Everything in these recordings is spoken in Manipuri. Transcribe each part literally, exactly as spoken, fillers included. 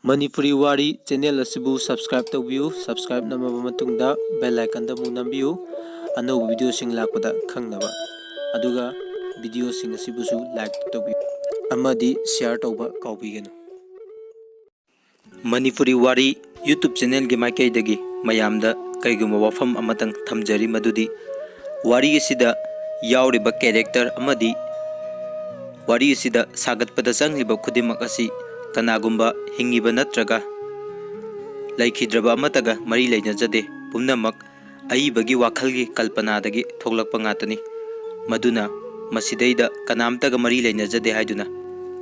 ꯃꯅꯤꯄꯨꯔꯤ ꯋꯥꯔꯤ ꯆꯦꯅꯦꯜ ꯑꯁꯤꯕꯨ subscribe ꯇꯧꯕꯤꯌꯨ꯫ Subscribe ꯅꯝꯃꯕ ꯃꯇꯨꯡꯗ bell icon ꯗ ꯑꯃꯨꯛ ꯅꯝꯕꯤꯌꯨ, ꯑꯅꯧꯕ video ꯁꯤꯡ ꯂꯥꯛꯄꯗ ꯈꯪꯅꯕ꯫ ꯑꯗꯨꯒ video ꯁꯤꯡ ꯑꯁꯤꯕꯨꯁꯨ like ꯇꯧꯕꯤꯌꯨ ꯑꯃꯗꯤ share ꯇꯧꯕ ꯀꯥꯎꯕꯤꯒꯅꯨ꯫ ꯃꯅꯤꯄꯨꯔꯤ ꯋꯥꯔꯤ YouTube ꯆꯦꯅꯦꯜꯒꯤ ꯃꯥꯏꯀꯩꯗꯒꯤ ꯃꯌꯥꯝꯗ ꯀꯔꯤꯒꯨꯝꯕ ꯋꯥꯐꯝ ꯑꯃꯇꯪ ꯊꯝꯖꯔꯤ, ꯃꯗꯨꯗꯤ ꯋꯥꯔꯤ ꯑꯁꯤꯗ ꯌꯥꯎꯔꯤꯕ character ꯑꯃꯗꯤ ꯋꯥꯔꯤ ꯑꯁꯤꯗ ꯁꯥꯒꯠꯄꯗ ꯆꯪꯂꯤꯕ ꯈꯨꯗꯤꯡꯃꯛ ꯑꯁꯤ ꯀꯅꯥꯒꯨꯝꯕ ꯍꯤꯡꯉꯤꯕ ꯅꯠꯇ꯭ꯔꯒ ꯂꯩꯈꯤꯗ꯭ꯔꯕ ꯑꯃꯠꯇꯒ ꯃꯔꯤ ꯂꯩꯅꯖꯗꯦ꯫ ꯄꯨꯝꯅꯃꯛ ꯑꯏꯕꯒꯤ ꯋꯥꯈꯜꯒꯤ ꯀꯜꯄꯅꯥꯗꯒꯤ ꯊꯣꯛꯂꯛꯄ ꯉꯥꯛꯇꯅꯤ꯫ ꯃꯗꯨꯅ ꯃꯁꯤꯗꯩꯗ ꯀꯅꯥꯝꯇꯒ ꯃꯔꯤ ꯂꯩꯅꯖꯗꯦ ꯍꯥꯏꯗꯨꯅ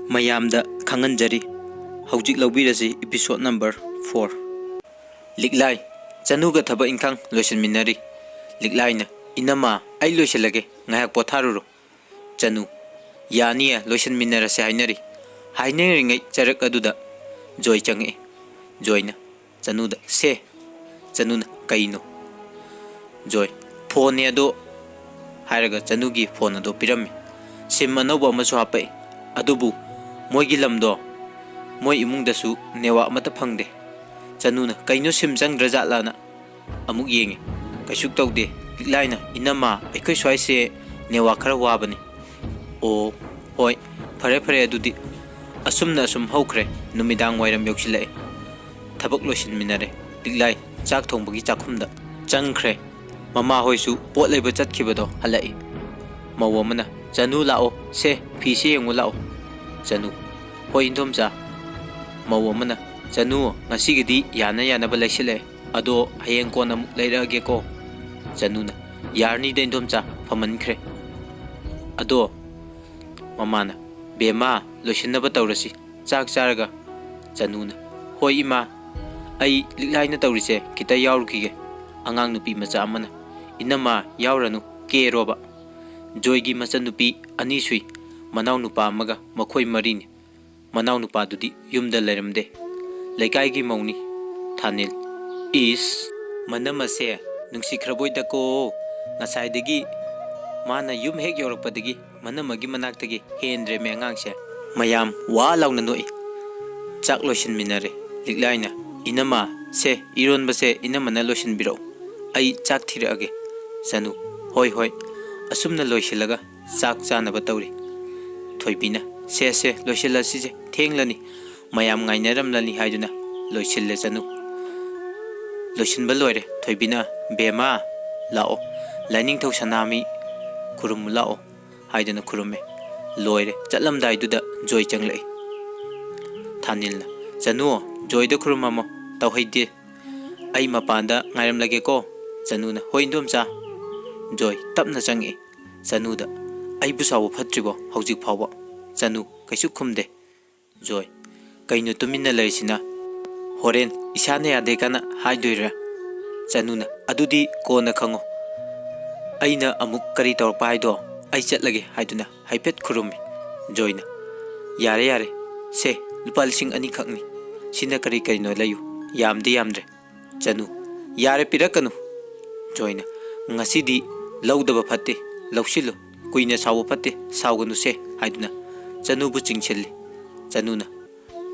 ꯃꯌꯥꯝꯗ ꯈꯪꯍꯟꯖꯔꯤ꯫ ꯍꯧꯖꯤꯛ ꯂꯧꯕꯤꯔꯁꯤ episode number four꯫ ꯂꯤꯛꯂꯥꯏ, ꯆꯅꯨꯒ ꯊꯕꯛ ꯏꯪꯈꯥꯡ ꯂꯣꯏꯁꯤꯟꯃꯤꯟꯅꯔꯤ꯫ ꯂꯤꯛꯂꯥꯏꯅ, "ꯏꯅꯝꯃ, ꯑꯩ ꯂꯣꯏꯁꯤꯜꯂꯒꯦ, ꯉꯥꯏꯍꯥꯛ ꯄꯣꯊꯥꯔꯨꯔꯣ꯫" ꯆꯅꯨ, "ꯌꯥꯅꯤꯌꯦ, ꯂꯣꯏꯁꯤꯟꯃꯤꯟꯅꯔꯁꯦ" ꯍꯥꯏꯅꯔꯤ꯫ ꯍꯥꯏꯅꯔꯤꯉꯩ ꯆꯔꯛ ꯑꯗꯨꯗ ꯖꯣꯏ ꯆꯪꯉꯛꯏ꯫ ꯖꯣꯏꯅ ꯆꯅꯨꯗ, "ꯁꯦ꯫" ꯆꯅꯨꯅ, "ꯀꯩꯅꯣ?" ꯖꯣꯏ, "ꯐꯣꯟꯅꯦ ꯑꯗꯣ" ꯍꯥꯏꯔꯒ ꯆꯅꯨꯒꯤ ꯐꯣꯟ ꯑꯗꯣ ꯄꯤꯔꯝꯃꯤ꯫ ꯁꯤꯝ ꯑꯅꯧꯕ ꯑꯃꯁꯨ ꯍꯥꯞꯄꯛꯏ꯫ ꯑꯗꯨꯕꯨ ꯃꯣꯏꯒꯤ ꯂꯝꯗꯣ, ꯃꯣꯏ ꯏꯃꯨꯡꯗꯁꯨ ꯅꯦꯠꯋꯥꯛ ꯑꯃꯠꯇ ꯐꯪꯗꯦ꯫ ꯆꯅꯨꯅ, "ꯀꯩꯅꯣ, ꯁꯤꯝ ꯆꯪꯗ꯭ꯔꯖꯥꯠꯂꯥꯅ?" ꯑꯃꯨꯛ ꯌꯦꯡꯉꯤ꯫ ꯀꯩꯁꯨ ꯇꯧꯗꯦ꯫ ꯂꯤꯛꯂꯥꯏꯅ, "ꯏꯅꯝꯃ, ꯑꯩꯈꯣꯏ ꯁ꯭ꯋꯥꯏꯁꯦ ꯅꯦꯠꯋꯥꯛ ꯈꯔ ꯋꯥꯕꯅꯤ꯫" "ꯑꯣ, ꯍꯣꯏ, ꯐꯔꯦ ꯐꯔꯦ ꯑꯗꯨꯗꯤ꯫" ꯑꯁꯨꯝꯅ ꯑꯁꯨꯝ ꯍꯧꯈ꯭ꯔꯦ꯫ ꯅꯨꯃꯤꯗꯥꯡ ꯋꯥꯏꯔꯝ ꯌꯧꯁꯤꯜꯂꯛꯑꯦ꯫ ꯊꯕꯛ ꯂꯣꯏꯁꯤꯟꯃꯤꯟꯅꯔꯦ꯫ ꯂꯤꯛꯂꯥꯏ ꯆꯥꯛ ꯊꯣꯡꯕꯒꯤ ꯆꯥꯛꯈꯨꯝꯗ ꯆꯪꯈ꯭ꯔꯦ꯫ ꯃꯃꯥꯍꯣꯏꯁꯨ ꯄꯣꯠ ꯂꯩꯕ ꯆꯠꯈꯤꯕꯗꯣ ꯍꯜꯂꯛꯏ꯫ ꯃꯧ ꯑꯃꯅ, "ꯆꯅꯨ ꯂꯥꯛꯑꯣ, ꯁꯦ, ꯐꯤꯁꯦ ꯌꯦꯡꯉꯨ ꯂꯥꯛꯑꯣ꯫" ꯆꯅꯨ, "ꯍꯣꯏ ꯏꯟꯗꯣꯝꯆꯥ꯫" ꯃꯧ ꯑꯃꯅ, "ꯆꯅꯨ, ꯉꯁꯤꯒꯤꯗꯤ ꯌꯥꯅ ꯌꯥꯅꯕ ꯂꯩꯁꯤꯜꯂꯛꯑꯦ꯫ ꯑꯗꯣ ꯍꯌꯦꯡ ꯀꯣꯟꯅ ꯑꯃꯨꯛ ꯂꯩꯔꯛꯑꯒꯦꯀꯣ꯫" ꯆꯅꯨꯅ, "ꯌꯥꯔꯅꯤꯗ ꯏꯟꯗꯣꯝꯆꯥ, ꯐꯃꯟꯈ꯭ꯔꯦ꯫" ꯑꯗꯣ ꯃꯃꯥꯅ, "ꯕꯦꯝꯃ, ꯂꯣꯏꯁꯤꯟꯅꯕ ꯇꯧꯔꯁꯤ, ꯆꯥꯛ ꯆꯥꯔꯒ꯫" ꯆꯅꯨꯅ, "ꯍꯣꯏ ꯏꯃꯥ, ꯑꯩ ꯂꯤꯛꯂꯥꯏꯅ ꯇꯧꯔꯤꯁꯦ ꯈꯤꯇ ꯌꯥꯎꯔꯨꯈꯤꯒꯦ꯫" ꯑꯉꯥꯡ ꯅꯨꯄꯤ ꯃꯆꯥ ꯑꯃꯅ, "ꯏꯅꯝꯃ, ꯌꯥꯎꯔꯅꯨ, ꯀꯦꯔꯣꯕ꯫" ꯖꯣꯏꯒꯤ ꯃꯆꯟꯅꯨꯄꯤ ꯑꯅꯤ ꯁꯨꯏ, ꯃꯅꯥꯎꯅꯨꯄꯥ ꯑꯃꯒ, ꯃꯈꯣꯏ ꯃꯔꯤꯅꯤ꯫ ꯃꯅꯥꯎꯅꯨꯄꯥꯗꯨꯗꯤ ꯌꯨꯝꯗ ꯂꯩꯔꯝꯗꯦ꯫ ꯂꯩꯀꯥꯏꯒꯤ ꯃꯧꯅꯤ꯫ ꯊꯥꯅꯤꯜ, "ꯏꯁ, ꯃꯅꯝꯃꯁꯦ ꯅꯨꯡꯁꯤꯈ꯭ꯔꯕꯣꯏꯗꯀꯣ꯫ ꯉꯁꯥꯏꯗꯒꯤ ꯃꯥꯅ ꯌꯨꯝ ꯍꯦꯛ ꯌꯧꯔꯛꯄꯗꯒꯤ ꯃꯅꯝꯃꯒꯤ ꯃꯅꯥꯛꯇꯒꯤ ꯍꯦꯟꯗ꯭ꯔꯦꯃꯦ ꯑꯉꯥꯡꯁꯦ꯫" ꯃꯌꯥꯝ ꯋꯥ ꯂꯥꯎꯅ ꯅꯣꯛꯏ꯫ ꯆꯥꯛ ꯂꯣꯏꯁꯤꯟꯃꯤꯟꯅꯔꯦ꯫ ꯂꯤꯛꯂꯥꯏꯅ, "ꯏꯅꯝꯃ, ꯁꯦ, ꯏꯔꯣꯟꯕꯁꯦ ꯏꯅꯝꯃꯅ ꯂꯣꯏꯁꯤꯟꯕꯤꯔꯛꯎ, ꯑꯩ ꯆꯥꯛ ꯊꯤꯔꯛꯑꯒꯦ"꯫ ꯆꯅꯨ, "ꯍꯣꯏ, ꯍꯣꯏ"꯫ ꯑꯁꯨꯝꯅ ꯂꯣꯏꯁꯤꯜꯂꯒ ꯆꯥꯛ ꯆꯥꯅꯕ ꯇꯧꯔꯤ꯫ ꯊꯣꯏꯕꯤꯅ, "ꯁꯦ, ꯁꯦ, ꯂꯣꯏꯁꯤꯜꯂꯁꯤꯁꯦ, ꯊꯦꯡꯂꯅꯤ, ꯃꯌꯥꯝ ꯉꯥꯏꯅꯔꯝꯂꯅꯤ" ꯍꯥꯏꯗꯨꯅ ꯂꯣꯏꯁꯤꯜꯂꯦ ꯆꯅꯨ꯫ ꯂꯣꯏꯁꯤꯟꯕ ꯂꯣꯏꯔꯦ꯫ ꯊꯣꯏꯕꯤꯅ, "ꯕꯦꯝꯃ, ꯂꯥꯛꯑꯣ, ꯂꯥꯏꯅꯤꯡꯊꯧ ꯁꯅꯥꯃꯍꯤ ꯈꯨꯔꯨꯝꯃꯨ ꯂꯥꯛꯑꯣ" ꯍꯥꯏꯗꯨꯅ ꯈꯨꯔꯨꯝꯃꯦ꯫ ꯂꯣꯏꯔꯦ꯫ ꯆꯠꯂꯝꯗꯥꯏꯗꯨꯗ ꯖꯣꯏ ꯆꯪꯂꯛꯏ꯫ ꯊꯥꯅꯤꯜꯅ, "ꯆꯅꯨ, ꯖꯣꯏꯗ ꯈꯨꯔꯨꯝꯃꯝꯃꯣ, ꯇꯧꯍꯩꯗꯦ꯫ ꯑꯩ ꯃꯄꯥꯟꯗ ꯉꯥꯏꯔꯝꯂꯒꯦꯀꯣ"꯫ ꯆꯅꯨꯅ, "ꯍꯣꯏ, ꯏꯟꯗꯣꯝꯆꯥ"꯫ ꯖꯣꯏ ꯇꯞꯅ ꯆꯪꯉꯛꯏ꯫ ꯆꯅꯨꯗ, "ꯑꯩꯕꯨ ꯁꯥꯎꯕ ꯐꯠꯇ꯭ꯔꯤꯕꯣ ꯍꯧꯖꯤꯛ ꯐꯥꯎꯕ?" ꯆꯅꯨ ꯀꯩꯁꯨ ꯈꯨꯝꯗꯦ꯫ ꯖꯣꯏ, "ꯀꯩꯅꯣ ꯇꯨꯃꯤꯟꯅ ꯂꯩꯔꯤꯁꯤꯅ? ꯍꯣꯔꯦꯟ ꯏꯁꯥꯅ ꯌꯥꯗꯦ ꯀꯥꯏꯅ ꯍꯥꯏꯗꯣꯏꯔꯥ?" ꯆꯅꯨꯅ, "ꯑꯗꯨꯗꯤ ꯀꯣꯟꯅ ꯈꯪꯉꯣ꯫ ꯑꯩꯅ ꯑꯃꯨꯛ ꯀꯔꯤ ꯇꯧꯔꯛꯄ ꯍꯥꯏꯗꯣ ꯑꯩ ꯆꯠꯂꯒꯦ" ꯍꯥꯏꯗꯨꯅ ꯍꯥꯏꯐꯦꯠ ꯈꯨꯔꯨꯝꯃꯤ꯫ ꯖꯣꯏꯅ, "ꯌꯥꯔꯦ, ꯌꯥꯔꯦ, ꯁꯦ, ꯂꯨꯄꯥ ꯂꯤꯁꯤꯡ ꯑꯅꯤ ꯈꯛꯅꯤ꯫ ꯁꯤꯅ ꯀꯔꯤ ꯀꯔꯤꯅꯣ ꯂꯩꯌꯨ, ꯌꯥꯝꯗꯤ ꯌꯥꯝꯗ꯭ꯔꯦ"꯫ ꯆꯅꯨ, "ꯌꯥꯔꯦ, ꯄꯤꯔꯛꯀꯅꯨ"꯫ ꯖꯣꯏꯅ, "ꯉꯁꯤꯗꯤ ꯂꯧꯗꯕ ꯐꯠꯇꯦ, ꯂꯧꯁꯤꯜꯂꯨ꯫ ꯀꯨꯏꯅ ꯁꯥꯎꯕ ꯐꯠꯇꯦ, ꯁꯥꯎꯒꯅꯨꯁꯦ" ꯍꯥꯏꯗꯨꯅ ꯆꯅꯨꯕꯨ ꯆꯤꯡꯁꯤꯜꯂꯤ꯫ ꯆꯅꯨꯅ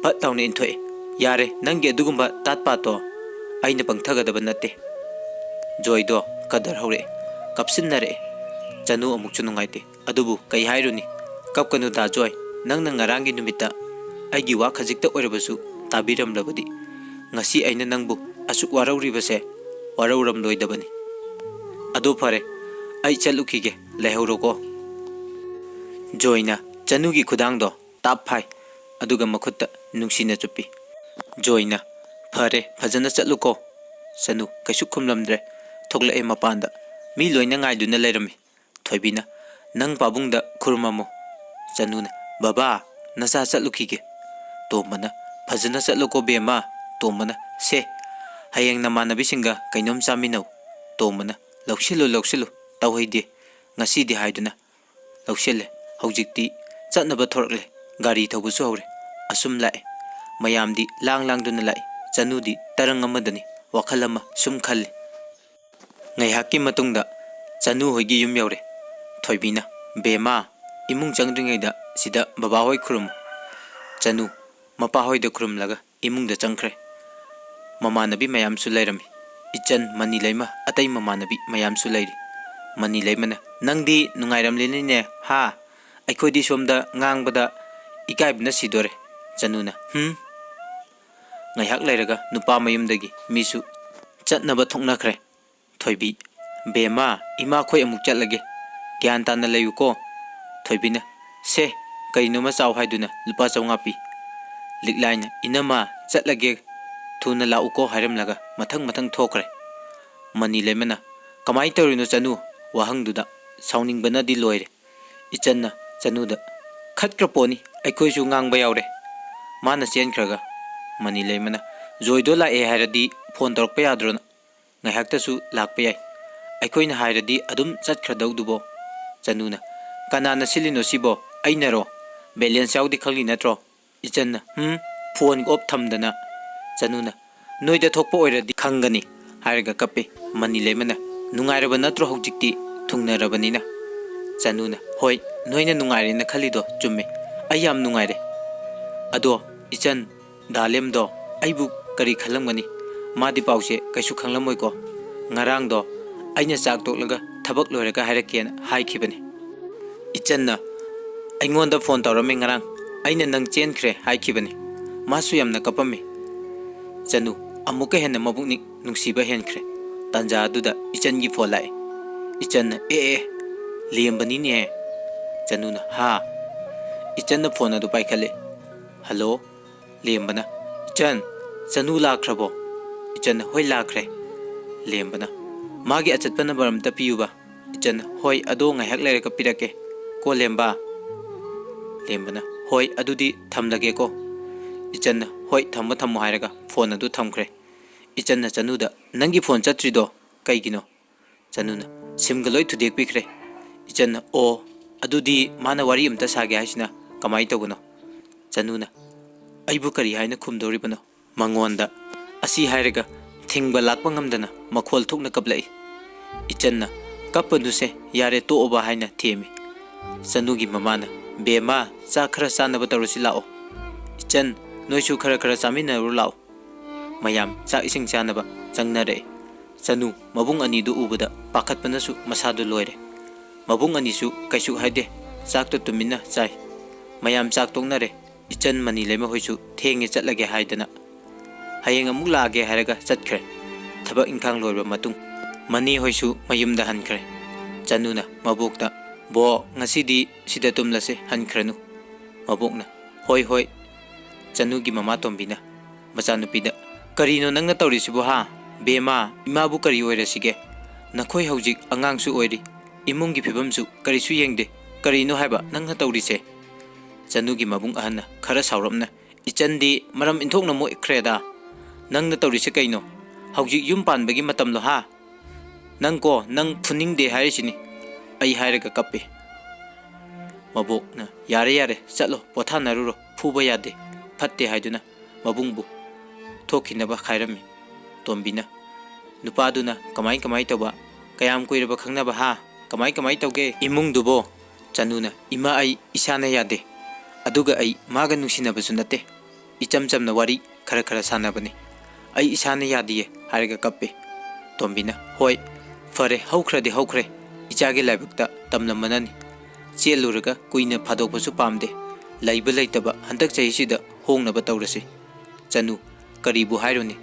ꯐꯠ ꯂꯥꯎꯅ ꯏꯟꯊꯣꯛꯑꯦ꯫ "ꯌꯥꯔꯦ, ꯅꯪꯒꯤ ꯑꯗꯨꯒꯨꯝꯕ ꯇꯥꯠ ꯄꯥꯠꯇꯣ ꯑꯩꯅ ꯄꯪꯊꯒꯗꯕ ꯅꯠꯇꯦ"꯫ ꯖꯣꯏꯗꯣ ꯀꯗꯔ ꯍꯧꯔꯛꯑꯦ, ꯀꯞꯁꯤꯟꯅꯔꯛꯑꯦ꯫ ꯆꯅꯨ ꯑꯃꯨꯛꯁꯨ ꯅꯨꯡꯉꯥꯏꯇꯦ꯫ ꯑꯗꯨꯕꯨ ꯀꯩ ꯍꯥꯏꯔꯨꯅꯤ? "ꯀꯞꯀꯅꯨꯗ ꯖꯣꯏ, ꯅꯪꯅ ꯉꯔꯥꯡꯒꯤ ꯅꯨꯃꯤꯠꯇ ꯑꯩꯒꯤ ꯋꯥ ꯈꯖꯤꯛꯇ ꯑꯣꯏꯔꯕꯁꯨ ꯇꯥꯕꯤꯔꯝꯂꯕꯗꯤ ꯉꯁꯤ ꯑꯩꯅ ꯅꯪꯕꯨ ꯑꯁꯨꯛ ꯋꯥꯔꯧꯔꯤꯕꯁꯦ ꯋꯥꯔꯧꯔꯝꯂꯣꯏꯗꯕꯅꯤ꯫ ꯑꯗꯣ ꯐꯔꯦ, ꯑꯩ ꯆꯠꯂꯨꯈꯤꯒꯦ, ꯂꯩꯍꯧꯔꯣꯀꯣ"꯫ ꯖꯣꯏꯅ ꯆꯅꯨꯒꯤ ꯈꯨꯗꯥꯡꯗꯣ ꯇꯥꯞ ꯐꯥꯏ, ꯑꯗꯨꯒ ꯃꯈꯨꯠꯇ ꯅꯨꯡꯁꯤꯅ ꯆꯨꯞꯄꯤ꯫ ꯖꯣꯏꯅ, "ꯐꯔꯦ, ꯐꯖꯅ ꯆꯠꯂꯨꯀꯣ"꯫ ꯆꯅꯨ ꯀꯩꯁꯨ ꯈꯨꯝꯂꯝꯗ꯭ꯔꯦ꯫ ꯊꯣꯛꯂꯛꯑꯦ ꯃꯄꯥꯟꯗ꯫ ꯃꯤ ꯂꯣꯏꯅ ꯉꯥꯏꯗꯨꯅ ꯂꯩꯔꯝꯃꯤ꯫ ꯊꯣꯏꯕꯤꯅ, "ꯅꯪ ꯄꯥꯕꯨꯡꯗ ꯈꯨꯔꯨꯝꯃꯝꯃꯣ"꯫ ꯆꯅꯨꯅ, "ꯕꯕꯥ, ꯅꯆꯥ ꯆꯠꯂꯨꯈꯤꯒꯦ"꯫ ꯇꯣꯝꯕꯅ, "ꯐꯖꯅ ꯆꯠꯂꯨꯀꯣ ꯕꯦꯝꯃ"꯫ ꯇꯣꯝꯕꯅ, "ꯁꯦ, ꯍꯌꯦꯡ ꯅꯃꯥꯟꯅꯕꯤꯁꯤꯡꯒ ꯀꯩꯅꯣꯝ ꯆꯥꯃꯤꯟꯅꯧ"꯫ ꯇꯣꯝꯕꯅ, "ꯂꯧꯁꯤꯜꯂꯨ, ꯂꯧꯁꯤꯜꯂꯨ, ꯇꯧꯍꯩꯗꯦ ꯉꯁꯤꯗꯤ" ꯍꯥꯏꯗꯨꯅ ꯂꯧꯁꯤꯜꯂꯦ꯫ ꯍꯧꯖꯤꯛꯇꯤ ꯆꯠꯅꯕ ꯊꯣꯔꯛꯂꯦ꯫ ꯒꯥꯔꯤ ꯊꯧꯕꯁꯨ ꯍꯧꯔꯦ꯫ ꯑꯁꯨꯝ ꯂꯥꯛꯑꯦ꯫ ꯃꯌꯥꯝꯗꯤ ꯂꯥꯡ ꯂꯥꯡꯗꯨꯅ ꯂꯥꯛꯏ꯫ ꯆꯅꯨꯗꯤ ꯇꯔꯪ ꯑꯃꯗꯅꯤ, ꯋꯥꯈꯜ ꯑꯃ ꯁꯨꯝ ꯈꯜꯂꯤ꯫ ꯉꯥꯏꯍꯥꯛꯀꯤ ꯃꯇꯨꯡꯗ ꯆꯅꯨ ꯍꯣꯏꯒꯤ ꯌꯨꯝ ꯌꯧꯔꯦ꯫ ꯊꯣꯏꯕꯤꯅ, "ꯕꯦꯝꯃ, ꯏꯃꯨꯡ ꯆꯪꯗ꯭ꯔꯤꯉꯩꯗ ꯁꯤꯗ ꯕꯕꯥ ꯍꯣꯏ ꯈꯨꯔꯨꯝꯃꯨ"꯫ ꯆꯅꯨ, ꯃꯄꯥꯍꯣꯏꯗ ꯈꯨꯔꯨꯝꯂꯒ ꯏꯃꯨꯡꯗ ꯆꯪꯈ꯭ꯔꯦ꯫ ꯃꯃꯥꯟꯅꯕꯤ ꯃꯌꯥꯝꯁꯨ ꯂꯩꯔꯝꯃꯤ꯫ ꯏꯆꯟ, ꯃꯅꯤ ꯂꯩꯃ, ꯑꯇꯩ ꯃꯃꯥꯟꯅꯕꯤ ꯃꯌꯥꯝꯁꯨ ꯂꯩꯔꯤ꯫ ꯃꯅꯤ ꯂꯩꯃꯅ, "ꯅꯪꯗꯤ ꯅꯨꯡꯉꯥꯏꯔꯝꯂꯦꯅꯤꯅꯦ, ꯍꯥ? ꯑꯩꯈꯣꯏꯗꯤ ꯁꯣꯝꯗ ꯉꯥꯡꯕꯗ ꯏꯀꯥꯏꯕꯅ ꯁꯤꯗꯣꯔꯦ꯫" ꯆꯅꯨꯅ, "ꯍꯨꯝ?" ꯉꯥꯏꯍꯥꯛ ꯂꯩꯔꯒ ꯅꯨꯄꯥ ꯃꯌꯨꯝꯗꯒꯤ ꯃꯤꯁꯨ ꯆꯠꯅꯕ ꯊꯣꯛꯅꯈ꯭ꯔꯦ꯫ ꯊꯣꯏꯕꯤ, "ꯕꯦꯝꯃ, ꯏꯃꯥꯈꯣꯏ ꯑꯃꯨꯛ ꯆꯠꯂꯒꯦ꯫ ꯒ꯭ꯌꯥꯟ ꯇꯥꯅ ꯂꯩꯌꯨꯀꯣ꯫" ꯊꯣꯏꯕꯤꯅ, "ꯁꯦ, ꯀꯔꯤꯅꯣꯃ ꯆꯥꯎ" ꯍꯥꯏꯗꯨꯅ ꯂꯨꯄꯥ ꯆꯥꯝꯃꯉꯥ ꯄꯤ꯫ ꯂꯤꯛꯂꯥꯏꯅ, "ꯏꯅꯝꯃ, ꯆꯠꯂꯒꯦ, ꯊꯨꯅ ꯂꯥꯛꯎꯀꯣ" ꯍꯥꯏꯔꯝꯂꯒ ꯃꯊꯪ ꯃꯊꯪ ꯊꯣꯛꯈ꯭ꯔꯦ꯫ ꯃꯅꯤ ꯂꯩꯃꯅ, "ꯀꯃꯥꯏ ꯇꯧꯔꯤꯅꯣ ꯆꯅꯨ?" ꯋꯥꯍꯪꯗꯨꯗ ꯁꯥꯎꯅꯤꯡꯕꯅꯗꯤ ꯂꯣꯏꯔꯦ꯫ ꯏꯆꯟꯅ ꯆꯅꯨꯗ, "ꯈꯠꯈ꯭ꯔ ꯄꯣꯠꯅꯤ, ꯑꯩꯈꯣꯏꯁꯨ ꯉꯥꯡꯕ ꯌꯥꯎꯔꯦ꯫ ꯃꯥꯅ ꯆꯦꯟꯈ꯭ꯔꯒ꯫" ꯃꯅꯤ ꯂꯩꯃꯅ, "ꯖꯣꯏꯗꯣ ꯂꯥꯛꯑꯦ ꯍꯥꯏꯔꯗꯤ ꯐꯣꯟ ꯇꯧꯔꯛꯄ ꯌꯥꯗ꯭ꯔꯣ ꯅꯪ? ꯉꯥꯏꯍꯥꯛꯇꯁꯨ ꯂꯥꯛꯄ ꯌꯥꯏ꯫ ꯑꯩꯈꯣꯏꯅ ꯍꯥꯏꯔꯗꯤ ꯑꯗꯨꯝ ꯆꯠꯈ꯭ꯔꯗꯧꯗꯨꯕꯣ?" ꯆꯅꯨꯅ, "ꯀꯅꯥꯅ ꯁꯤꯜꯂꯤꯅꯣ ꯁꯤꯕꯣ? ꯑꯩꯅꯔꯣ? ꯕꯦꯂꯦꯟꯁ ꯌꯥꯎꯗꯦ ꯈꯪꯂꯤ ꯅꯠꯇ꯭ꯔꯣ?" ꯏꯆꯟꯅ, "ꯍꯨꯝ?" Phone of ꯊꯝꯗꯅ꯫ ꯆꯅꯨꯅ, "ꯅꯣꯏꯗ ꯊꯣꯛꯄ ꯑꯣꯏꯔꯗꯤ ꯈꯪꯒꯅꯤ" ꯍꯥꯏꯔꯒ ꯀꯞꯄꯦ꯫ ꯃꯅꯤ ꯂꯩꯃꯅ, "ꯅꯨꯡꯉꯥꯏꯔꯕ ꯅꯠꯇ꯭ꯔꯣ ꯍꯧꯖꯤꯛꯇꯤ ꯊꯨꯡꯅꯔꯕꯅꯤꯅ?" ꯆꯅꯨꯅ, "ꯍꯣꯏ, ꯅꯣꯏꯅ ꯅꯨꯡꯉꯥꯏꯔꯦꯅ ꯈꯜꯂꯤꯗꯣ ꯆꯨꯝꯃꯦ꯫ ꯑꯩ ꯌꯥꯝ ꯅꯨꯡꯉꯥꯏꯔꯦ꯫ ꯑꯗꯣ ꯏꯆꯟ, ꯗꯥꯂꯦꯝꯗꯣ ꯑꯩꯕꯨ ꯀꯔꯤ ꯈꯜꯂꯝꯒꯅꯤ? ꯃꯥꯗꯤ ꯄꯥꯎꯁꯦ ꯀꯩꯁꯨ ꯈꯪꯂꯝꯃꯣꯏꯀꯣ꯫ ꯉꯔꯥꯡꯗꯣ ꯑꯩꯅ ꯆꯥꯛ ꯇꯣꯛꯂꯒ ꯊꯕꯛ ꯂꯣꯏꯔꯒ ꯍꯥꯏꯔꯛꯀꯦꯅ ꯍꯥꯏꯈꯤꯕꯅꯤ꯫ ꯏꯆꯟꯅ ꯑꯩꯉꯣꯟꯗ ꯐꯣꯟ ꯇꯧꯔꯝꯃꯤ ꯉꯔꯥꯡ, ꯑꯩꯅ ꯅꯪ ꯆꯦꯟꯈ꯭ꯔꯦ ꯍꯥꯏꯈꯤꯕꯅꯤ꯫ ꯃꯥꯁꯨ ꯌꯥꯝꯅ ꯀꯞꯄꯝꯃꯤ꯫" ꯆꯅꯨ ꯑꯃꯨꯛꯀ ꯍꯦꯟꯅ ꯃꯕꯨꯛꯅꯤꯡ ꯅꯨꯡꯁꯤꯕ ꯍꯦꯟꯈ꯭ꯔꯦ꯫ ꯇꯥꯟꯖꯥ ꯑꯗꯨꯗ ꯏꯆꯟꯒꯤ ꯐꯣꯟ ꯂꯥꯛꯑꯦ꯫ ꯏꯆꯟꯅ, "ꯑꯦ ꯑꯦ, ꯂꯦꯝꯕꯅꯤꯅꯦꯍꯦ꯫" ꯆꯅꯨꯅ, "ꯍꯥ?" ꯏꯆꯟꯅ ꯐꯣꯟ ꯑꯗꯨ ꯄꯥꯏꯈꯠꯂꯦ꯫ "ꯍꯜꯂꯣ?" ꯂꯦꯝꯕꯅ, "ꯏꯆꯟ, ꯆꯅꯨ ꯂꯥꯛꯈ꯭ꯔꯕꯣ?" ꯏꯆꯟꯅ, "ꯍꯣꯏ, ꯂꯥꯛꯈ꯭ꯔꯦ꯫" ꯂꯦꯝꯕꯅ, "ꯃꯥꯒꯤ ꯑꯆꯠꯄ ꯅꯝꯕꯔ ꯑꯝꯇ ꯄꯤꯌꯨꯕ꯫" ꯏꯆꯟꯅ, "ꯍꯣꯏ, ꯑꯗꯣ ꯉꯥꯏꯍꯥꯛ ꯂꯩꯔꯒ ꯄꯤꯔꯛꯀꯦ ꯀꯣ, ꯂꯦꯝꯕ꯫" ꯂꯦꯝꯕꯅ, "ꯍꯣꯏ, ꯑꯗꯨꯗꯤ ꯊꯝꯂꯒꯦꯀꯣ꯫" ꯏꯆꯟꯅ, "ꯍꯣꯏ, ꯊꯝꯃꯣ, ꯊꯝꯃꯣ" ꯍꯥꯏꯔꯒ ꯐꯣꯟ ꯑꯗꯨ ꯊꯝꯈ꯭ꯔꯦ꯫ ꯏꯆꯟꯅ ꯆꯅꯨꯗ, "ꯅꯪꯒꯤ ꯐꯣꯟ ꯆꯠꯇ꯭ꯔꯤꯗꯣ ꯀꯩꯒꯤꯅꯣ?" ꯆꯅꯨꯅ, "ꯁꯤꯝꯒ ꯂꯣꯏ ꯊꯨꯗꯦꯛꯄꯤꯈ꯭ꯔꯦ꯫" ꯏꯆꯟꯅ, "ꯑꯣ, ꯑꯗꯨꯗꯤ ꯃꯥꯅ ꯋꯥꯔꯤ ꯑꯝꯇ ꯁꯥꯒꯦ ꯍꯥꯏꯁꯤꯅ ꯀꯃꯥꯏꯅ ꯇꯧꯕꯅꯣ?" ꯆꯅꯨꯅ, "ꯑꯩꯕꯨ ꯀꯔꯤ ꯍꯥꯏꯅ ꯈꯨꯝꯗꯧꯔꯤꯕꯅꯣ?" ꯃꯉꯣꯟꯗ꯫ ꯑꯁꯤ ꯍꯥꯏꯔꯒ ꯊꯤꯡꯕ ꯂꯥꯛꯄ ꯉꯝꯗꯅ ꯃꯈꯣꯜ ꯊꯣꯛꯅ ꯀꯞꯂꯛꯏ꯫ ꯏꯆꯟꯅ, "ꯀꯞꯄꯅꯨꯁꯦ, ꯌꯥꯔꯦ, ꯇꯣꯛꯑꯣꯕ" ꯍꯥꯏꯅ ꯊꯦꯝꯃꯤ꯫ ꯆꯅꯨꯒꯤ ꯃꯃꯥꯅ, "ꯕꯦꯝꯃ, ꯆꯥꯛ ꯈꯔ ꯆꯥꯅꯕ ꯇꯧꯔꯁꯤ ꯂꯥꯛꯑꯣ꯫" ꯏꯆꯟ, ꯅꯣꯏꯁꯨ ꯈꯔ ꯈꯔ ꯆꯥꯃꯤꯟꯅꯔꯨ ꯂꯥꯛꯑꯣ꯫ ꯃꯌꯥꯝ ꯆꯥꯛ ꯏꯁꯤꯡ ꯆꯥꯅꯕ ꯆꯪꯅꯔꯛꯑꯦ꯫ ꯆꯅꯨ ꯃꯕꯨꯡ ꯑꯅꯤꯗꯨ ꯎꯕꯗ ꯄꯥꯈꯠꯄꯅꯁꯨ ꯃꯁꯥꯗꯨ ꯂꯣꯏꯔꯦ꯫ ꯃꯕꯨꯡ ꯑꯅꯤꯁꯨ ꯀꯩꯁꯨ ꯍꯥꯏꯗꯦ, ꯆꯥꯛꯇꯣ ꯇꯨꯃꯤꯟꯅ ꯆꯥꯏ꯫ ꯃꯌꯥꯝ ꯆꯥꯛ ꯇꯣꯛꯅꯔꯦ꯫ ꯏꯆꯟ ꯃꯅꯤ ꯂꯩꯃ ꯍꯣꯏꯁꯨ ꯊꯦꯡꯉꯦ, ꯆꯠꯂꯒꯦ ꯍꯥꯏꯗꯅ ꯍꯌꯦꯡ ꯑꯃꯨꯛ ꯂꯥꯛꯑꯒꯦ ꯍꯥꯏꯔꯒ ꯆꯠꯈ꯭ꯔꯦ꯫ ꯊꯕꯛ ꯏꯪꯈꯥꯡ ꯂꯣꯏꯔꯕ ꯃꯇꯨꯡ ꯃꯅꯤ ꯍꯣꯏꯁꯨ ꯃꯌꯨꯝꯗ ꯍꯟꯈ꯭ꯔꯦ꯫ ꯆꯅꯨꯅ ꯃꯕꯣꯛꯇ, "ꯕꯣ, ꯉꯁꯤꯗꯤ ꯁꯤꯗ ꯇꯨꯝꯂꯁꯦ, ꯍꯟꯈ꯭ꯔꯅꯨ꯫" ꯃꯕꯣꯛꯅ, "ꯍꯣꯏ, ꯍꯣꯏ꯫" ꯆꯅꯨꯒꯤ ꯃꯃꯥ ꯇꯣꯝꯕꯤꯅ ꯃꯆꯥꯅꯨꯄꯤꯗ, "ꯀꯔꯤꯅꯣ ꯅꯪꯅ ꯇꯧꯔꯤꯁꯤꯕꯨ, ꯍꯥ? ꯕꯦꯝꯃ, ꯏꯃꯥꯕꯨ ꯀꯔꯤ ꯑꯣꯏꯔꯁꯤꯒꯦ? ꯅꯈꯣꯏ ꯍꯧꯖꯤꯛ ꯑꯉꯥꯡꯁꯨ ꯑꯣꯏꯔꯤ, ꯏꯃꯨꯡꯒꯤ ꯐꯤꯕꯝꯁꯨ ꯀꯔꯤꯁꯨ ꯌꯦꯡꯗꯦ꯫ ꯀꯔꯤꯅꯣ ꯍꯥꯏꯕ ꯅꯪꯅ ꯇꯧꯔꯤꯁꯦ?" ꯆꯅꯨꯒꯤ ꯃꯕꯨꯡ ꯑꯍꯟꯅ ꯈꯔ ꯁꯥꯎꯔꯞꯅ, "ꯏꯆꯟꯗꯤ ꯃꯔꯝ ꯏꯟꯊꯣꯛꯅ ꯃꯣꯛꯈ꯭ꯔꯦꯗ꯫ ꯅꯪꯅ ꯇꯧꯔꯤꯁꯦ ꯀꯩꯅꯣ? ꯍꯧꯖꯤꯛ ꯌꯨꯝ ꯄꯥꯟꯕꯒꯤ ꯃꯇꯝꯂꯣ, ꯍꯥ? ꯅꯪ ꯀꯣ, ꯅꯪ ꯐꯨꯅꯤꯡꯗꯦ ꯍꯥꯏꯔꯤꯁꯤꯅꯤ꯫" ꯑꯩ ꯍꯥꯏꯔꯒ ꯀꯞꯄꯦ꯫ ꯃꯕꯣꯛꯅ, "ꯌꯥꯔꯦ, ꯌꯥꯔꯦ, ꯆꯠꯂꯣ, ꯄꯣꯊꯥꯅꯔꯨꯔꯣ, ꯐꯨꯕ ꯌꯥꯗꯦ, ꯐꯠꯇꯦ" ꯍꯥꯏꯗꯨꯅ ꯃꯕꯨꯡꯕꯨ ꯊꯣꯛꯈꯤꯅꯕ ꯍꯥꯏꯔꯝꯃꯤ꯫ ꯇꯣꯝꯕꯤꯅ, "ꯅꯨꯄꯥꯗꯨꯅ ꯀꯃꯥꯏ ꯀꯃꯥꯏ ꯇꯧꯕ? ꯀꯌꯥꯝ ꯀꯨꯏꯔꯕ ꯈꯪꯅꯕ, ꯍꯥ? ꯀꯃꯥꯏ ꯀꯃꯥꯏ ꯇꯧꯒꯦ ꯏꯃꯨꯡꯗꯨꯕꯣ?" ꯆꯅꯨꯅ, "ꯏꯃꯥ, ꯑꯩ ꯏꯁꯥꯅ ꯌꯥꯗꯦ꯫ ꯑꯗꯨꯒ ꯑꯩ ꯃꯥꯒ ꯅꯨꯡꯁꯤꯅꯕꯁꯨ ꯅꯠꯇꯦ꯫ ꯏꯆꯝ ꯆꯝꯅ ꯋꯥꯔꯤ ꯈꯔ ꯈꯔ ꯁꯥꯟꯅꯕꯅꯤ꯫ ꯑꯩ ꯏꯁꯥꯅ ꯌꯥꯗꯤꯌꯦ" ꯍꯥꯏꯔꯒ ꯀꯞꯄꯦ꯫ ꯇꯣꯝꯕꯤꯅ, "ꯍꯣꯏ, ꯐꯔꯦ, ꯍꯧꯈ꯭ꯔꯗꯤ ꯍꯧꯈ꯭ꯔꯦ꯫ ꯏꯆꯥꯒꯤ ꯂꯥꯏꯕꯛꯇ ꯇꯝꯂꯝꯕꯅꯅꯤ꯫ ꯆꯦꯜꯂꯨꯔꯒ ꯀꯨꯏꯅ ꯐꯥꯗꯣꯛꯄꯁꯨ ꯄꯥꯝꯗꯦ꯫ ꯂꯩꯕ ꯂꯩꯇꯕ ꯍꯟꯗꯛ ꯆꯍꯤꯁꯤꯗ ꯍꯣꯡꯅꯕ ꯇꯧꯔꯁꯤ꯫" ꯆꯅꯨ, ꯀꯔꯤꯕꯨ ꯍꯥꯏꯔꯨꯅꯤ?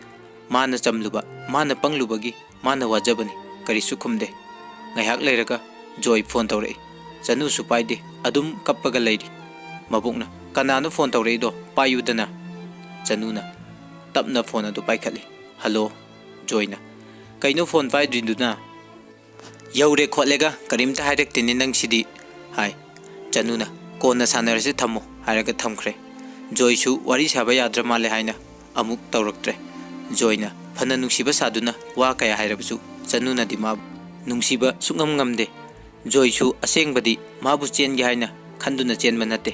ꯃꯥꯅ ꯆꯝꯂꯨꯕ, ꯃꯥꯅ ꯄꯪꯂꯨꯕꯒꯤ ꯃꯥꯅ ꯋꯥꯖꯕꯅꯤ꯫ ꯀꯔꯤꯁꯨ ꯈꯨꯝꯗꯦ꯫ ꯉꯥꯏꯍꯥꯛ ꯂꯩꯔꯒ ꯖꯣꯏ ꯐꯣꯟ ꯇꯧꯔꯛꯏ꯫ ꯆꯅꯨꯁꯨ ꯄꯥꯏꯗꯦ, ꯑꯗꯨꯝ ꯀꯞꯄꯒ ꯂꯩꯔꯤ꯫ ꯃꯕꯣꯛꯅ, "ꯀꯅꯥꯅꯣ ꯐꯣꯟ ꯇꯧꯔꯛꯏꯗꯣ? ꯄꯥꯏꯌꯨꯗꯅ꯫" ꯆꯅꯨꯅ ꯇꯞꯅ ꯐꯣꯟ ꯑꯗꯨ ꯄꯥꯏꯈꯠꯂꯤ꯫ "ꯍꯜꯂꯣ꯫" ꯖꯣꯏꯅ, "ꯀꯩꯅꯣ ꯐꯣꯟ ꯄꯥꯏꯗ꯭ꯔꯤꯗꯨꯅ?" "ꯌꯧꯔꯦ ꯈꯣꯠꯂꯦꯒ ꯀꯔꯤꯝꯇ ꯍꯥꯏꯔꯛꯇꯦꯅꯦ ꯅꯪꯁꯤꯗꯤ," ꯍꯥꯏ꯫ ꯆꯅꯨꯅ, "ꯀꯣꯟꯅ ꯁꯥꯟꯅꯔꯁꯤ, ꯊꯝꯃꯣ," ꯍꯥꯏꯔꯒ ꯊꯝꯈ꯭ꯔꯦ꯫ ꯖꯣꯏꯁꯨ ꯋꯥꯔꯤ ꯁꯥꯕ ꯌꯥꯗ꯭ꯔ ꯃꯥꯜꯂꯦ ꯍꯥꯏꯅ ꯑꯃꯨꯛ ꯇꯧꯔꯛꯇ꯭ꯔꯦ꯫ ꯖꯣꯏꯅ ꯐꯅ ꯅꯨꯡꯁꯤꯕ ꯁꯥꯗꯨꯅ ꯋꯥ ꯀꯌꯥ ꯍꯥꯏꯔꯕꯁꯨ ꯆꯅꯨꯅꯗꯤ ꯃꯥꯕꯨ ꯅꯨꯡꯁꯤꯕ ꯁꯨꯛꯉꯝ ꯉꯝꯗꯦ꯫ ꯖꯣꯏꯁꯨ ꯑꯁꯦꯡꯕꯗꯤ ꯃꯥꯕꯨ ꯆꯦꯟꯒꯦ ꯍꯥꯏꯅ ꯈꯟꯗꯨꯅ ꯆꯦꯟꯕ ꯅꯠꯇꯦ꯫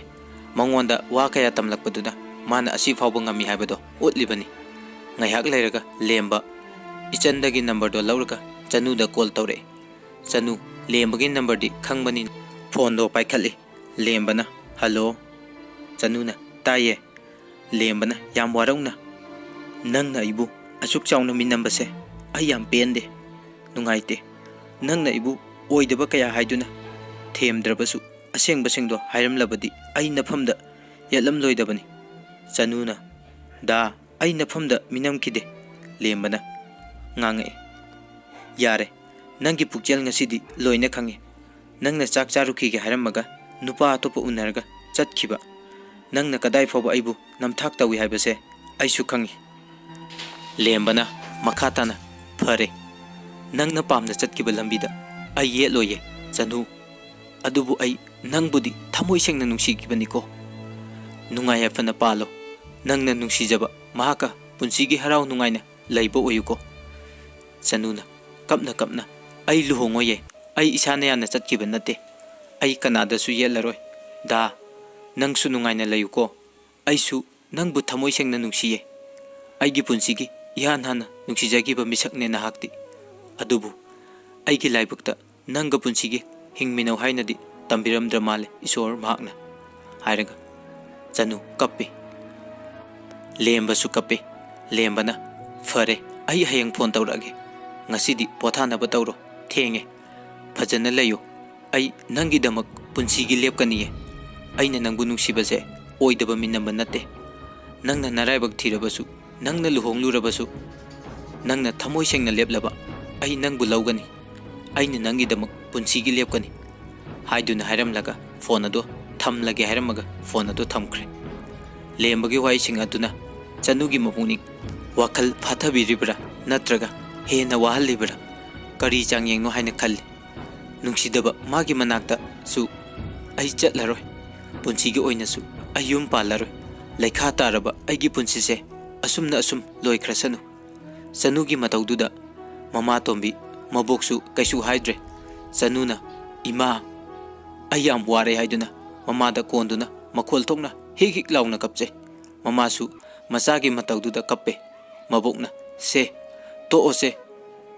ꯃꯉꯣꯟꯗ ꯋꯥ ꯀꯌꯥ ꯇꯝꯂꯛꯄꯗꯨꯅ ꯃꯥꯅ ꯑꯁꯤ ꯐꯥꯎꯕ ꯉꯝꯃꯤ ꯍꯥꯏꯕꯗꯣ ꯎꯠꯂꯤꯕꯅꯤ꯫ ꯉꯥꯏꯍꯥꯛ ꯂꯩꯔꯒ ꯂꯦꯝꯕ ꯏꯆꯟꯗꯒꯤ ꯅꯝꯕꯔꯗꯣ ꯂꯧꯔꯒ ꯆꯅꯨꯗ ꯀꯣꯜ ꯇꯧꯔꯛꯏ꯫ ꯆꯅꯨ ꯂꯦꯝꯕꯒꯤ ꯅꯝꯕꯔꯗꯤ ꯈꯪꯕꯅꯤꯅ ꯐꯣꯟꯗꯣ ꯄꯥꯏꯈꯠꯂꯤ꯫ ꯂꯦꯝꯕꯅ, "ꯍꯜꯂꯣ?" ꯆꯅꯨꯅ, "ꯇꯥꯏꯌꯦ꯫ ꯂꯦꯝꯕꯅ ꯌꯥꯝ ꯋꯥꯔꯧꯅ, "ꯅꯪꯅ ꯑꯩꯕꯨ ꯑꯁꯨꯛ ꯆꯥꯎꯅ ꯃꯤꯅꯝꯕꯁꯦ ꯑꯩ ꯌꯥꯝ ꯄꯦꯟꯗꯦ, ꯅꯨꯡꯉꯥꯏꯇꯦ꯫ ꯅꯪꯅ ꯑꯩꯕꯨ ꯑꯣꯏꯗꯕ ꯀꯌꯥ ꯍꯥꯏꯗꯨꯅ ꯊꯦꯝꯗ꯭ꯔꯕꯁꯨ ꯑꯁꯦꯡꯕꯁꯤꯡꯗꯣ ꯍꯥꯏꯔꯝꯂꯕꯗꯤ ꯑꯩ ꯅꯐꯝꯗ ꯌꯦꯠꯂꯝꯂꯣꯏꯗꯕꯅꯤ꯫" ꯆꯅꯨꯅ, "ꯗꯥ, ꯑꯩ ꯅꯐꯝꯗ ꯃꯤꯅꯝꯈꯤꯗꯦ꯫" ꯂꯦꯝꯕꯅ ꯉꯥꯡꯉꯛꯑꯦ, "ꯌꯥꯔꯦ, ꯅꯪꯒꯤ ꯄꯨꯛꯆꯦꯜ ꯉꯁꯤꯗꯤ ꯂꯣꯏꯅ ꯈꯪꯉꯦ꯫ ꯅꯪꯅ ꯆꯥꯛ ꯆꯥꯔꯨꯈꯤꯒꯦ ꯍꯥꯏꯔꯝꯃꯒ ꯅꯨꯄꯥ ꯑꯇꯣꯞꯄ ꯎꯅꯔꯒ ꯆꯠꯈꯤꯕ꯫ ꯅꯪꯅ ꯀꯗꯥꯏ ꯐꯥꯎꯕ ꯑꯩꯕꯨ ꯅꯝꯊꯥꯛ ꯇꯧꯏ ꯍꯥꯏꯕꯁꯦ ꯑꯩꯁꯨ ꯈꯪꯉꯤ꯫" ꯂꯦꯝꯕꯅ ꯃꯈꯥ ꯇꯥꯅ, "ꯐꯔꯦ, ꯅꯪꯅ ꯄꯥꯝꯅ ꯆꯠꯈꯤꯕ ꯂꯝꯕꯤꯗ ꯑꯩ ꯌꯦꯠꯂꯣꯏꯌꯦ, ꯆꯅꯨ꯫ ꯑꯗꯨꯕꯨ ꯑꯩ ꯅꯪꯕꯨꯗꯤ ꯊꯃꯣꯏ ꯁꯦꯡꯅ ꯅꯨꯡꯁꯤꯈꯤꯕꯅꯤꯀꯣ꯫ ꯅꯨꯡꯉꯥꯏ ꯌꯥꯏꯐꯅ ꯄꯥꯜꯂꯣ꯫ ꯅꯪꯅ ꯅꯨꯡꯁꯤꯖꯕ ꯃꯍꯥꯛꯀ ꯄꯨꯟꯁꯤꯒꯤ ꯍꯔꯥꯎ ꯅꯨꯡꯉꯥꯏꯅ ꯂꯩꯕ ꯑꯣꯏꯌꯨꯀꯣ, ꯆꯅꯨꯅ꯫ ꯀꯞꯅ ꯀꯞꯅ, "ꯑꯩ ꯂꯨꯍꯣꯡꯉꯣꯏꯌꯦ꯫ ꯑꯩ ꯏꯁꯥꯅ ꯌꯥꯅ ꯆꯠꯈꯤꯕ ꯅꯠꯇꯦ꯫ ꯑꯩ ꯀꯅꯥꯗꯁꯨ ꯌꯦꯠꯂꯔꯣꯏ꯫ ꯗꯥ, ꯅꯪꯁꯨ ꯅꯨꯡꯉꯥꯏꯅ ꯂꯩꯌꯨꯀꯣ꯫ ꯑꯩꯁꯨ ꯅꯪꯕꯨ ꯊꯃꯣꯏ ꯁꯦꯡꯅ ꯅꯨꯡꯁꯤꯌꯦ꯫ ꯑꯩꯒꯤ ꯄꯨꯟꯁꯤꯒꯤ ꯏꯍꯥꯟ ꯍꯥꯟꯅ ꯅꯨꯡꯁꯤꯖꯈꯤꯕ ꯃꯤꯁꯛꯅꯦ ꯅꯍꯥꯛꯇꯤ꯫ ꯑꯗꯨꯕꯨ ꯑꯩꯒꯤ ꯂꯥꯏꯕꯛꯇ ꯅꯪꯒ ꯄꯨꯟꯁꯤꯒꯤ ꯍꯤꯡꯃꯤꯟꯅꯧ ꯍꯥꯏꯅꯗꯤ ꯇꯝꯕꯤꯔꯝꯗ꯭ꯔ ꯃꯥꯜꯂꯦ ꯏꯁꯣꯔ ꯃꯍꯥꯛꯅ", ꯍꯥꯏꯔꯒ ꯆꯅꯨ ꯀꯞꯄꯤ꯫ ꯂꯦꯝꯕꯁꯨ ꯀꯞꯄꯤ꯫ ꯂꯦꯝꯕꯅ, "ꯐꯔꯦ, ꯑꯩ ꯍꯌꯦꯡ ꯐꯣꯟ ꯇꯧꯔꯛꯑꯒꯦ꯫ ꯉꯁꯤꯗꯤ ꯄꯣꯊꯥꯅꯕ ꯇꯧꯔꯣ꯫ ꯊꯦꯡꯉꯦ꯫ ꯐꯖꯅ ꯂꯩꯌꯨ꯫ ꯑꯩ ꯅꯪꯒꯤꯗꯃꯛ ꯄꯨꯟꯁꯤꯒꯤ ꯂꯦꯞꯀꯅꯤꯌꯦ꯫ ꯑꯩꯅ ꯅꯪꯕꯨ ꯅꯨꯡꯁꯤꯕꯁꯦ ꯑꯣꯏꯗꯕ ꯃꯤꯅꯝꯕ ꯅꯠꯇꯦ꯫ ꯅꯪꯅ ꯅꯔꯥꯏꯕꯛ ꯊꯤꯔꯕꯁꯨ, ꯅꯪꯅ ꯂꯨꯍꯣꯡꯂꯨꯔꯕꯁꯨ, ꯅꯪꯅ ꯊꯃꯣꯏ ꯁꯦꯡꯅ ꯂꯦꯞꯂꯕ ꯑꯩ ꯅꯪꯕꯨ ꯂꯧꯒꯅꯤ꯫ ꯑꯩꯅ ꯅꯪꯒꯤꯗꯃꯛ ꯄꯨꯟꯁꯤꯒꯤ ꯂꯦꯞꯀꯅꯤ", ꯍꯥꯏꯗꯨꯅ ꯍꯥꯏꯔꯝꯂꯒ ꯐꯣꯟ ꯑꯗꯨ ꯊꯝꯂꯒꯦ ꯍꯥꯏꯔꯝꯃꯒ ꯐꯣꯟ ꯑꯗꯨ ꯊꯝꯈ꯭ꯔꯦ꯫ ꯂꯦꯝꯕꯒꯤ ꯋꯥꯍꯩꯁꯤꯡ ꯑꯗꯨꯅ ꯆꯅꯨꯒꯤ ꯃꯄꯨꯛꯅꯤꯡ ꯋꯥꯈꯜ ꯐꯥꯊꯕꯤꯔꯤꯕ꯭ꯔꯥ ꯅꯠꯇ꯭ꯔꯒ ꯍꯦꯟꯅ ꯋꯥꯍꯜꯂꯤꯕ꯭ꯔꯥ? ꯀꯔꯤ ꯆꯥꯡꯌꯦꯡꯅꯣ ꯍꯥꯏꯅ ꯈꯜꯂꯤ꯫ ꯅꯨꯡꯁꯤꯗꯕ ꯃꯥꯒꯤ ꯃꯅꯥꯛꯇꯁꯨ ꯑꯩ ꯆꯠꯂꯔꯣꯏ꯫ ꯄꯨꯟꯁꯤꯒꯤ ꯑꯣꯏꯅꯁꯨ ꯑꯩ ꯌꯨꯝ ꯄꯥꯜꯂꯔꯣꯏ꯫ ꯂꯩꯈꯥ ꯇꯥꯔꯕ ꯑꯩꯒꯤ ꯄꯨꯟꯁꯤꯁꯦ ꯑꯁꯨꯝꯅ ꯑꯁꯨꯝ ꯂꯣꯏꯈ꯭ꯔꯁꯅꯨ꯫ ꯆꯅꯨꯒꯤ ꯃꯇꯧꯗꯨꯗ ꯃꯃꯥ ꯇꯣꯝꯕꯤ ꯃꯕꯣꯛꯁꯨ ꯀꯩꯁꯨ ꯍꯥꯏꯗ꯭ꯔꯦ꯫ ꯆꯅꯨꯅ, "ꯏꯃꯥ, ꯑꯩ ꯌꯥꯝ ꯋꯥꯔꯦ" ꯍꯥꯏꯗꯨꯅ ꯃꯃꯥꯗ ꯀꯣꯟꯗꯨꯅ ꯃꯈꯣꯜ ꯊꯣꯛꯅ ꯍꯤꯛ ꯍꯤꯛ ꯂꯥꯎꯅ ꯀꯞꯆꯩ꯫ ꯃꯃꯥꯁꯨ ꯃꯆꯥꯒꯤ ꯃꯇꯧꯗꯨꯗ ꯀꯞꯄꯦ꯫ ꯃꯕꯣꯛꯅ, "ꯁꯦ, ꯇꯣꯛꯑꯣꯁꯦ,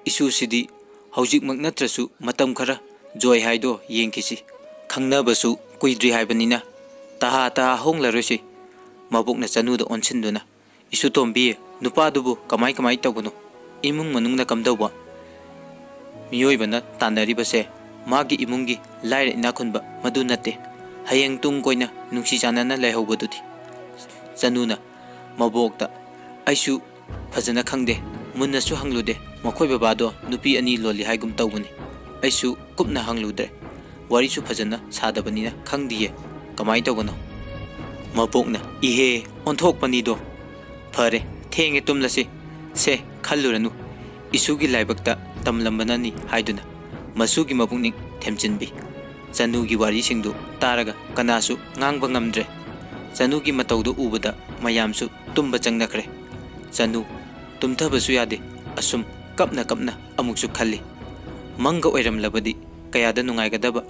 ꯏꯁꯨꯁꯤꯗꯤ ꯍꯧꯖꯤꯛꯃꯛ ꯅꯠꯇ꯭ꯔꯁꯨ ꯃꯇꯝ ꯈꯔ ꯖꯣꯏ ꯍꯥꯏꯗꯣ ꯌꯦꯡꯈꯤꯁꯤ꯫ ꯈꯪꯅꯕꯁꯨ ꯀꯨꯏꯗ꯭ꯔꯤ ꯍꯥꯏꯕꯅꯤꯅ ꯇꯍꯥ ꯇꯍꯥ ꯍꯣꯡꯂꯔꯣꯏꯁꯤ꯫ ꯃꯕꯣꯛꯅ ꯆꯅꯨꯗ ꯑꯣꯟꯁꯤꯟꯗꯨꯅ, "ꯏꯁꯨ ꯇꯣꯝꯕꯤ, ꯅꯨꯄꯥꯗꯨꯕꯨ ꯀꯃꯥꯏ ꯀꯃꯥꯏ ꯇꯧꯕꯅꯣ? ꯏꯃꯨꯡ ꯃꯅꯨꯡꯅ ꯀꯝꯗꯧꯕ? ꯃꯤꯑꯣꯏꯕꯅ ꯇꯥꯟꯅꯔꯤꯕꯁꯦ ꯃꯥꯒꯤ ꯏꯃꯨꯡꯒꯤ ꯂꯥꯏꯔ ꯏꯅꯥꯛ ꯈꯨꯟꯕ ꯃꯗꯨ ꯅꯠꯇꯦ꯫ ꯍꯌꯦꯡ ꯇꯨꯡ ꯀꯣꯏꯅ ꯅꯨꯡꯁꯤ ꯆꯥꯟꯅꯅ ꯂꯩꯍꯧꯕꯗꯨꯗꯤ?" ꯆꯅꯨꯅ ꯃꯕꯣꯛꯇ, "ꯑꯩꯁꯨ ꯐꯖꯅ ꯈꯪꯗꯦ, ꯃꯨꯟꯅꯁꯨ ꯍꯪꯂꯨꯗꯦ꯫ ꯃꯈꯣꯏ ꯕꯕꯥꯗꯣ ꯅꯨꯄꯤ ꯑꯅꯤ ꯂꯣꯜꯂꯤ ꯍꯥꯏꯒꯨꯝ ꯇꯧꯕꯅꯤ꯫ ꯑꯩꯁꯨ ꯀꯨꯞꯅ ꯍꯪꯂꯨꯗ꯭ꯔꯦ꯫ ꯋꯥꯔꯤꯁꯨ ꯐꯖꯅ ꯁꯥꯗꯕꯅꯤꯅ ꯈꯪꯗꯤꯌꯦ꯫ ꯀꯃꯥꯏ ꯇꯧꯕꯅꯣ?" ꯃꯕꯣꯛꯅ, "ꯏꯍꯦ, ꯑꯣꯟꯊꯣꯛꯄꯅꯤꯗꯣ꯫ ꯐꯔꯦ, ꯊꯦꯡꯉꯦ, ꯇꯨꯝꯂꯁꯤ꯫ ꯁꯦ, ꯈꯜꯂꯨꯔꯅꯨ꯫ ꯏꯁꯨꯒꯤ ꯂꯥꯏꯕꯛꯇ ꯇꯝꯂꯝꯕꯅꯅꯤ" ꯍꯥꯏꯗꯨꯅ ꯃꯁꯨꯒꯤ ꯃꯄꯨꯛꯅꯤꯡ ꯊꯦꯝꯖꯤꯟꯕꯤ꯫ ꯆꯅꯨꯒꯤ ꯋꯥꯔꯤꯁꯤꯡꯗꯨ ꯇꯥꯔꯒ ꯀꯅꯥꯁꯨ ꯉꯥꯡꯕ ꯉꯝꯗ꯭ꯔꯦ꯫ ꯆꯅꯨꯒꯤ ꯃꯇꯧꯗꯨ ꯎꯕꯗ ꯃꯌꯥꯝꯁꯨ ꯇꯨꯝꯕ ꯆꯪꯅꯈ꯭ꯔꯦ꯫ ꯆꯅꯨ ꯇꯨꯝꯊꯕꯁꯨ ꯌꯥꯗꯦ꯫ ꯑꯁꯨꯝ ꯀꯞꯅ ꯀꯞꯅ ꯑꯃꯨꯛꯁꯨ ꯈꯜꯂꯤ, "ꯃꯪꯒ ꯑꯣꯏꯔꯝꯂꯕꯗꯤ ꯀꯌꯥꯗ ꯅꯨꯡꯉꯥꯏꯒꯗꯕ꯫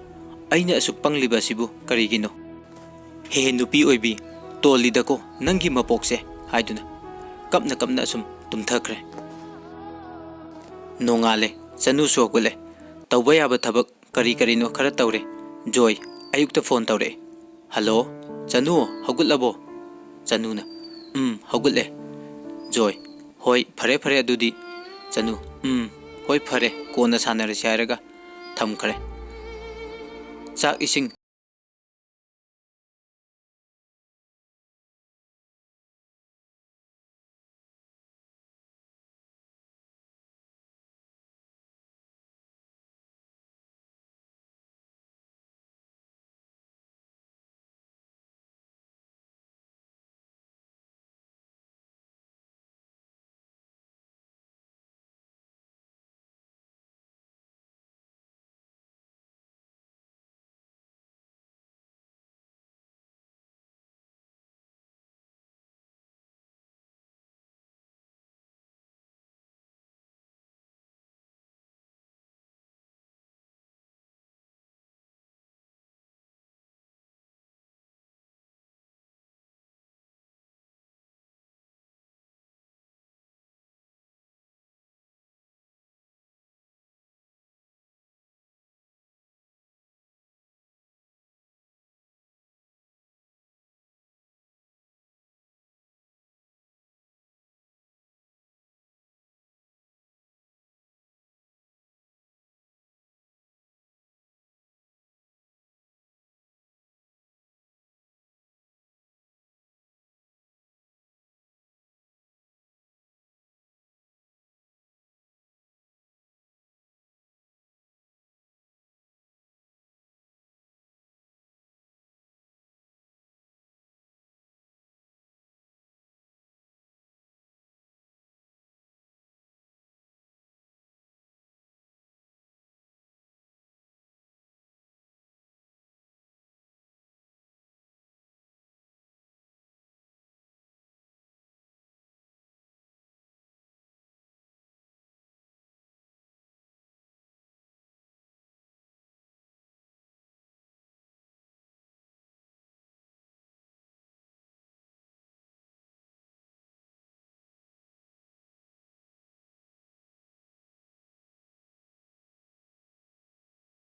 ꯑꯩꯅ ꯑꯁꯨꯛ ꯄꯪꯂꯤꯕ ꯑꯁꯤꯕꯨ ꯀꯔꯤꯒꯤꯅꯣ? ꯍꯦ ꯍꯦ, ꯅꯨꯄꯤ ꯑꯣꯏꯕꯤ, ꯇꯣꯜꯂꯤꯗꯀꯣ ꯅꯪꯒꯤ ꯃꯄꯣꯛꯁꯦ" ꯍꯥꯏꯗꯨꯅ ꯀꯞꯅ ꯀꯞꯅ ꯑꯁꯨꯝ ꯇꯨꯝꯊꯈ꯭ꯔꯦ꯫ ꯅꯣꯡꯉꯥꯜꯂꯦ꯫ ꯆꯅꯨꯁꯨ ꯍꯧꯒꯠꯂꯦ꯫ ꯇꯧꯕ ꯌꯥꯕ ꯊꯕꯛ ꯀꯔꯤ ꯀꯔꯤꯅꯣ ꯈꯔ ꯇꯧꯔꯦ꯫ ꯖꯣꯏ ꯑꯌꯨꯛꯇ ꯐꯣꯟ ꯇꯧꯔꯛꯑꯦ꯫ "ꯍꯜꯂꯣ, ꯆꯅꯨ, ꯍꯧꯒꯠꯂꯕꯣ?" ꯆꯅꯨꯅ, "ꯎꯝ, ꯍꯧꯒꯠꯂꯦ꯫" ꯖꯣꯏ, "ꯍꯣꯏ, ꯐꯔꯦ ꯐꯔꯦ ꯑꯗꯨꯗꯤ꯫" ꯆꯅꯨ, "ꯎꯝ, ꯍꯣꯏ, ꯐꯔꯦ, ꯀꯣꯟꯅ ꯁꯥꯟꯅꯔꯁꯤ" ꯍꯥꯏꯔꯒ ꯊꯝꯈ꯭ꯔꯦ꯫ ꯆꯥꯛ ꯏꯁꯤꯡ